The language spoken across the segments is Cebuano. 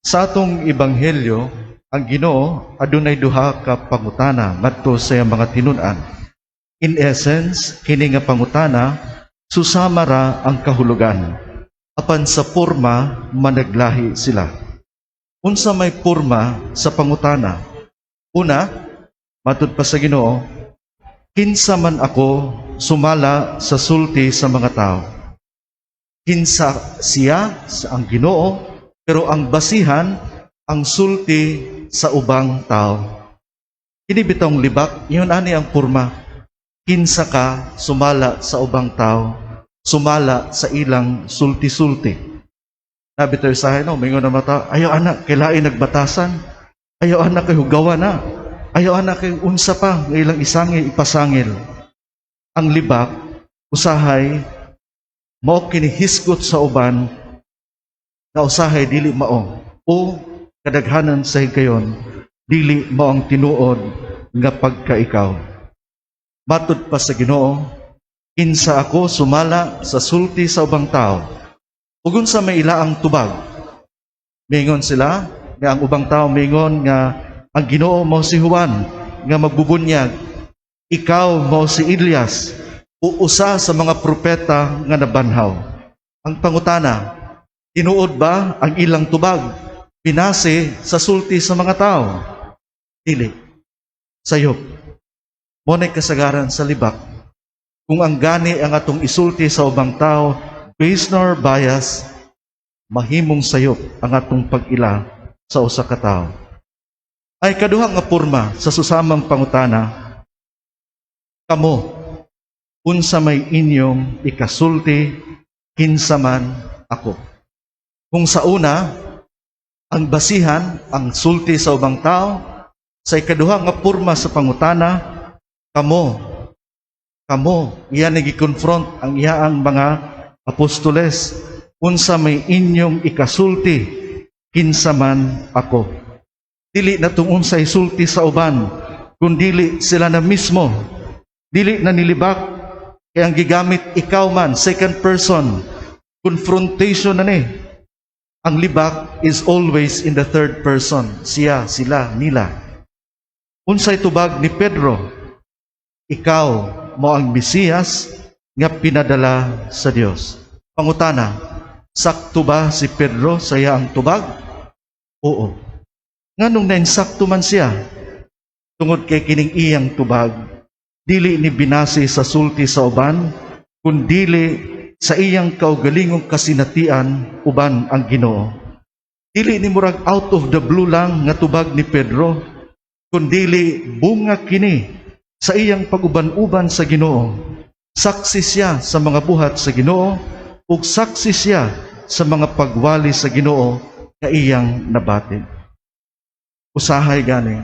Sa atong ebanghelyo, ang Ginoo adunay duha ka pangutana ngadto sa iyang mga tinun-an. In essence, kini nga pangutana susama ra ang kahulugan. Apan sa porma managlahi sila. Unsa may porma sa pangutana? Una, matud pa sa Ginoo, kinsa man ako sumala sa sulti sa mga tao? Kinsa siya sa ang Ginoo, pero ang basihan ang sulti sa ubang tao. Kini bitong libak, ingon ani ang porma. Kinsa ka sumala sa ubang tao, sumala sa ilang sulti-sulti? Naa bitaw usahay, no, mingon na mata, "Ayaw ana, kay lain nagbatasan. Ayaw ana, kay hugawa na. Ayaw ana, kay unsa pa, nga ilang isangil, ipasangil." Ang libak, usahay, mao kini hisgot sa uban, na usahay dili mao o kadaghanan sa higayon dili mao ang tinuod nga pagkaikaw. Matud pa sa Ginoo, kinsa ako sumala sa sulti sa ubang tao? Ug unsa may ilaang tubag? Mingon sila nga ang ubang tao mingon nga ang Ginoo mao si Juan nga magbubunyag, ikaw mao si Elias o usa sa mga propeta nga nabanhaw. Ang pangutana, tinuod ba ang ilang tubag binase sa sulti sa mga tao? Dili. Sayop. Mao nay kasagaran sa libak. Kung ang gani ang atong isulti sa ubang tao based on our bias, mahimong sayop ang atong pag-ila sa usa ka tawo. Ay kaduha nga porma sa susamang pangutana, kamo, unsa may inyong ikasulti, kinsa man ako? Kung sa una, ang basihan, ang sulti sa ubang tao, sa ikaduha nga porma sa pangutana, kamo, kamo, iya nagi-confront ang iyaang mga apostoles, unsa may inyong ikasulti, kinsa man ako? Dili na tung unsay sulti sa uban, kundili sila na mismo. Dili na nilibak, kay ang gigamit ikaw man, second person, confrontation na ni. Ang libak is always in the third person. Siya, sila, nila. Unsay tubag ni Pedro? Ikaw mao ang Mesiyas nga pinadala sa Dios. Pangutana, sakto ba si Pedro sa iyang tubag? Oo. Nganong nainsakto man siya? Tungod kay kining iyang tubag, dili ni binase sa sulti sa uban, kundili sa iyang kaugalingong kasinatian uban ang Ginoo. Dili ni murag out of the blue lang nga tubag ni Pedro, kundili bunga kini sa iyang pag-uban-uban sa Ginoo. Saksi siya sa mga buhat sa Ginoo ug saksi siya sa mga pagwali sa Ginoo nga iyang nabati. Usahay gani,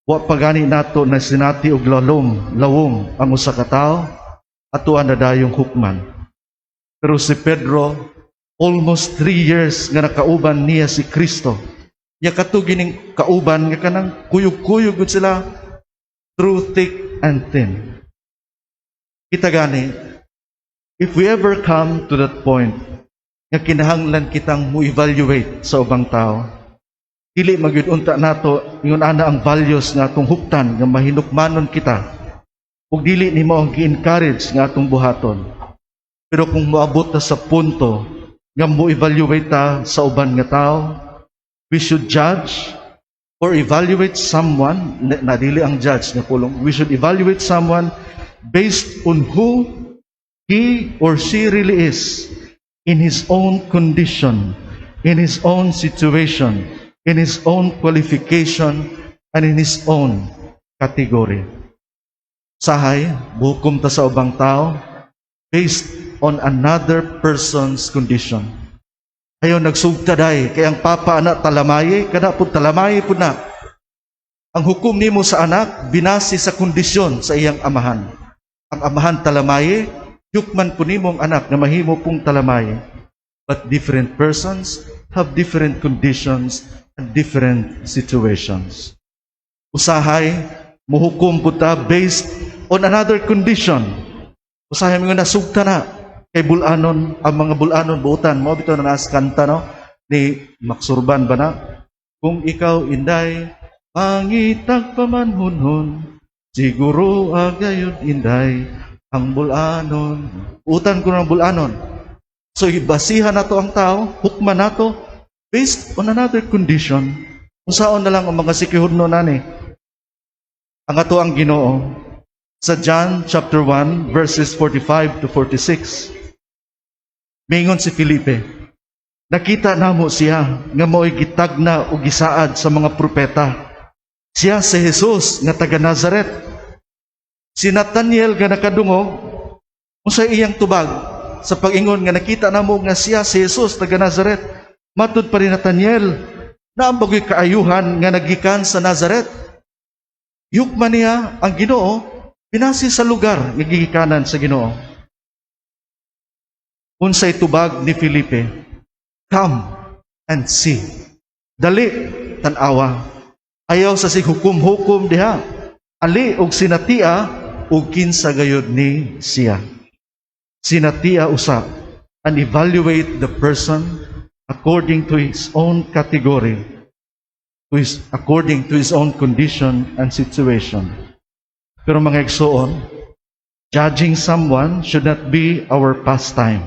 wa pa gani nato na sinati og lalom, lawom ang usa ka tawo, atoa na dayong hukman. Pero si Pedro, almost 3 years nga nakauban niya si Kristo. Nya kato gining kauban nga kanang kuyog-kuyog gud sila through thick and thin. Kita gani, if we ever come to that point nga kinahanglan kitang mo-evaluate sa ubang tao, dili magyud unta nato ingon ana ang values nga atong huptan nga mahinukmanon kita ug dili nimo ang gi-encourage nga atong buhaton. Pero kung moabot ta sa punto nga mo-evaluate ta sa uban nga tao, we should judge or evaluate someone, na dili ang judge nga pulong, we should evaluate someone based on who he or she really is in his own condition, in his own situation, in his own qualification, and in his own category. Sahay, muhukom ta sa ubang tao based on another person's condition. Ayaw nagsugta day, kay ang papa ana talamaye, kana pud talamaye pud na. Ang hukom nimo sa anak, binase sa kondisyon sa iyang amahan. Ang amahan talamaye, yukman po nimo ang anak na mahimo pong talamaye. But different persons have different conditions and different situations. Usahay, muhukom po ta based on another condition. Usahay mga nasugta na kay bulanon, ang mga bulanon buutan, mao bitaw na naas kanta, no? Ni Max Surban ba na? "Kung ikaw, Inday, pangitag pamanhunhon, siguro agayod, Inday, ang bulanon." Utan ko ng bulanon. So ibasihan nato ang tao, hukman nato based on another condition. Unsaon na lang ang mga sikihudno nani? Ang ato ang Ginoo sa John chapter 1 verses 45 to 46. Mingon si Felipe, "Nakita namo siya nga mao'y gitagna o gisaad sa mga propeta. Siya si Jesus nga taga Nazaret." Si Nathaniel nga nakadungog, unsay iyang tubag sa pag-ingon nga nakita namo nga siya si Jesus taga Nazaret? Matud pa ni Nathaniel, "Naa ba goy kaayuhan nga nagikan sa Nazaret?" Yukma niya ang Ginoo binase sa lugar nga gigikanan sa Ginoo. Unsay tubag ni Felipe? "Come and see." Dali, tan-awa. Ayaw sa sig hukom-hukom diha. Ali og sinatia og kinsa gayud ni siya. Sinatia usa and evaluate the person according to his own category, according to his own condition and situation. Pero mga igsoon, judging someone should not be our pastime.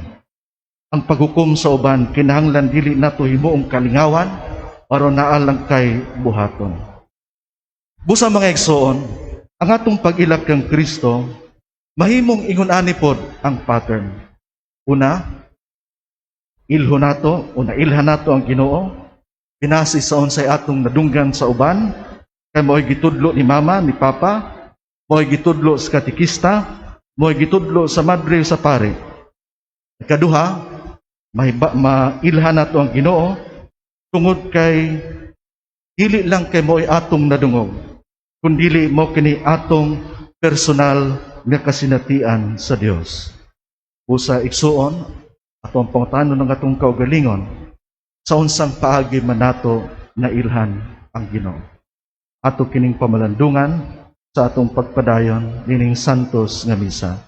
Ang paghukom sa uban kinahanglan dili nato himuong kalingawan aron naa lang kay buhaton. Busa mga igsoon, ang atong pag-ilak kang Kristo mahimong ingon ani pod ang pattern. Una, ilho nato o nailhan nato ang Ginoo binase sa unsay atong nadunggan sa uban, kay mo'y gitudlo ni mama, ni papa, mo'y gitudlo sa katekista, mo'y gitudlo sa madre, sa pare. Ikaduha, may mailhan nato ang Ginoo tungod kay dili lang kay mo'y atong nadungog, kundili mo kini atong personal nga kasinatian sa Dios. Usa igsuon, atong pangutanon ng atong kaugalingon, sa unsang paagi man nato nailhan ang Ginoo? Ato kining pamalandungan sa atong pagpadayon nining santos nga misa.